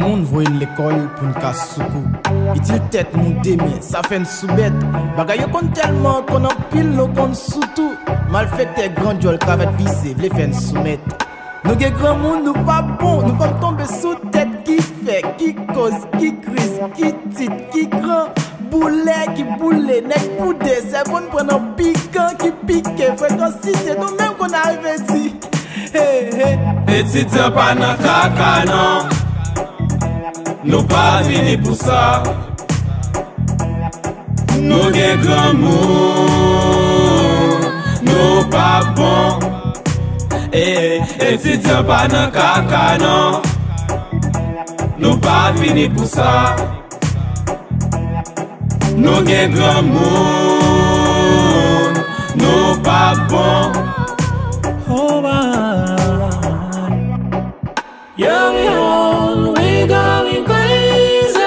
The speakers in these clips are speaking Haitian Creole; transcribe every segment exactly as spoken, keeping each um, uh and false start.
Moun voye n lekòl pou n ka sou kou. Itil tèt nou demen, sa fè n sou bèt. Bagay yo konn tèlman, konn anpil, nou konn sou tou. Malfektè, gran djòl, kravèt visye, vle fè n soumèt. Nou gen granmoun, nou pa bon, nou pa tonbe sou tèt. Ki fè, ki koz, ki kriz, ki tit, ki gran boulè, ki boule, nèg boude, sèvo n pran nan pikan, ki pike, frekansite, nou menm konn arive di, hey, hey. Etidyan pa nan kaka, non. Nou pa vini pou sa. Nou gen granmoun, nou pa bon. E, etidyan pa nan kaka, non. Nou pa vini pou sa. Nou gen granmoun, nou pa bon. Oh, my. Yo, yo, we going crazy.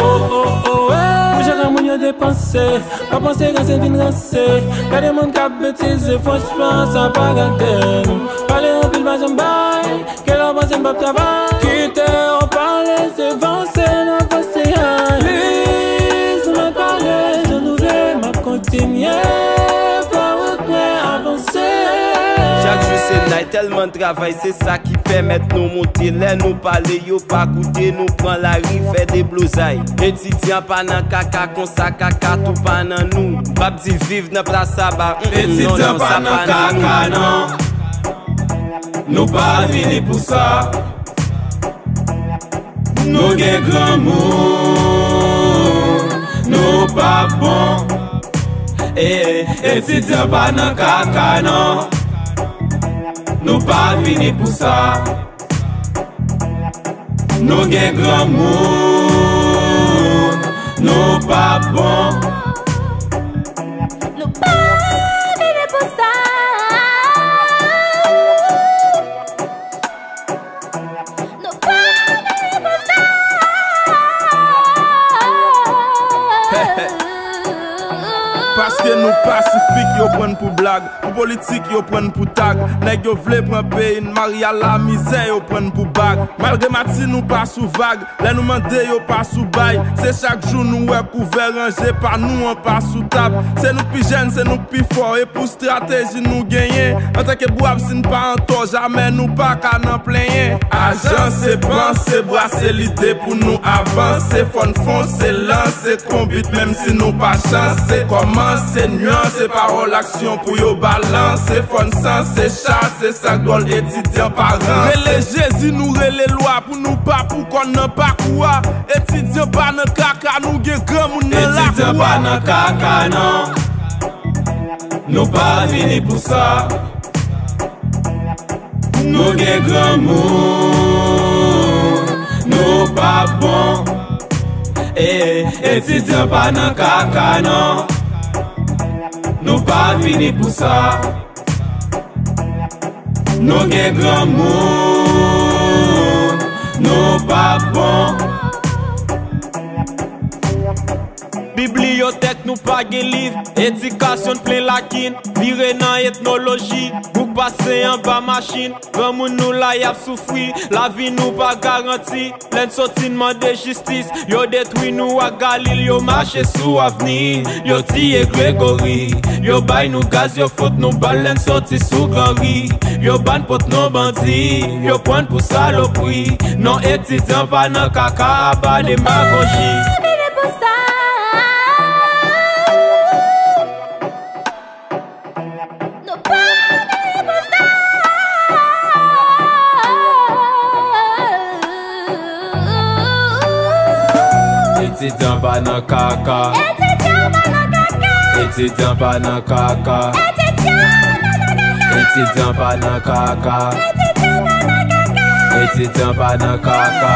Oh, oh, oh, hey. Pou jan granmoun yo depanse, pa panse ranse vin ranse. Gade moun k ap betize, franchman, sa pa gate nou. Pale anpil, pa janm bay. Kè lè w panse m p ap travay. Kite yo pale, se vanse n ap vanse, ay. Pliz, nou mèt pale, jan nou vle, m ap kontinye fè wout mwen avanse. Chak jou se n ay, tèlman travay, se sa ki pèmèt nou monte. Lè nou pale, yo pa koute, nou pran lari, fè deblozay. Etidyan pa nan kaka, konsa kaka tou pa nan nou. M p ap di viv nan plas aba, mm, mm, non, non, sa pa nan nou. Etidyan pa nan kaka, non. Nou pa vini pou sa. Nou gen granmoun, nou pa bon. E, etidyan pa nan kaka, non. Nou pa vini pou sa. Nou gen granmoun, nou pa bon. Nou pa vini pou sa. Nou pa vini pou sa. Paske nou pasifik, yo pran n pou blag. Pou politik, yo pran n pou tag. Nèg yo vle pran peyi n, mari a lamizè, yo pran n pou bag. Malgre mati, nou pa sou vag. Lè nou mande, yo pa sou bay. Se chak jou nou wè kouvè ranje pa nou an pa sou tab. Se nou k pi jèn, se nou k pi fò. E pou strateji nou genyen, antanke bwab, si n pa an tò, jamè nou pa ka nan plenyen. Ajanse, panse, brase lide pou nou avanse. Fò n fonse, lanse konbit, menm si nou pa chanse. Kòmanse, nyanse, pawòl, aksyon pou yo balanse. Fò n sanse, chase, sa k dwòl, etidyan pa ranse. Rele Jezi, nou rele lwa pou nou pa pou kòn nan pakou a. Etidyan pa nan kaka, nou gen granmoun nan lakou a. Etidyan pa nan kaka, non. Nou pa vini pou sa. Nou gen granmoun, nou pa bon. E, etidyan pa nan kaka, non. Nou pa vini pou sa. Nou gen granmoun, nou pa bon. Bibliyotèk nou pa gen liv, edikasyon n plen lakin, vire nan etnoloji, bouk pase anba machin, granmoun nou la y ap soufri, lavi nou pa garanti, lè n soti n mande jistis, yo detwi nou ak Galil, yo mache sou avni, yo tiye Gregori, yo bay nou gaz, yo fout nou bal, lè n soti sou Granri, yo ban n pot non bandi, yo pran n pou salopri, non etidyan pa nan kaka, apa demagoji. Vini pou sa. Nou pa vini pou sa. Etidyan pa nan kaka. Etidyan pa nan kaka. Etidyan pa nan kaka. Etidyan pa nan kaka. Etidyan pa nan kaka.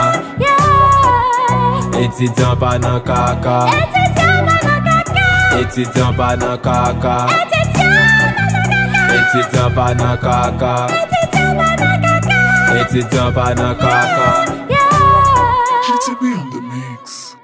Etidyan pa nan kaka. Etidyan pa nan kaka. Etidyan pa nan kaka. Etidyan pa nan kaka. G T B on the mix.